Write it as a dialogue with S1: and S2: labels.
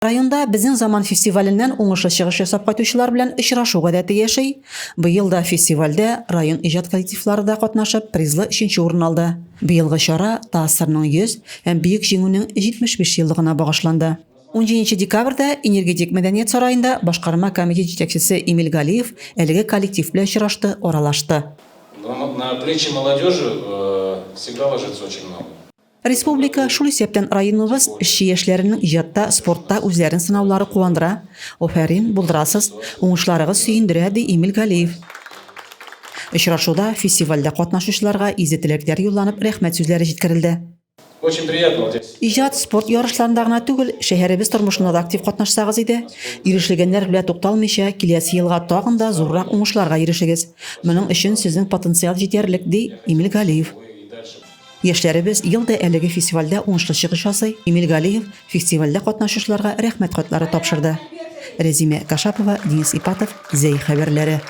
S1: Районда Безнең заман фестиваленнән уңышлы чыгыш ясап кайтучылар белән очрашу гадәте яши. Быел да фестивальдә район иҗат коллективлары да катнашып, призлы өченче урын алды. Быелгы чара ТАССРның 100 һәм Бөек Җиңүнең 75 еллыгына багышланды. Унҗиденче декабрьдә Энергетик мәдәният сараенда башкарма комитет җитәкчесе Эмиль Галиев әлеге коллектив белән очрашты, аралашты.
S2: На плечи молодежи всегда ложится очень много.
S1: Республика, шул исәптән районыбыз эшче яшьләренең иҗатта, спортта үзләрен сынаулары куандыра. Афәрин, булдырасыз, уңышларыгыз сөендерә, ди Эмиль Галиев. Очрашуда фестивальдә катнашучыларга изге теләкләр юлланып, рәхмәт сүзләре җиткерелде.
S2: Очень приятно вот здесь.
S1: Иҗат, спорт ярышларында гына түгел, шәһәребез тормышында да актив катнашсагыз иде. Ирешелгәннәр белән тукталмыйча, киләсе елга тагын да зуррак уңышларга ирешегез. Моның өчен сезнең потенциал җитәрлек, ди Эмиль Галиев. Яшьләребез ел да әлеге фестивальдә уңышлы чыгыш ясый. Эмиль Галиев фестивальдә катнашучыларга рәхмәт хатлары тапшырды. Рәзимә Кашапова, Денис Ипатов, Зәй хәбәрләре.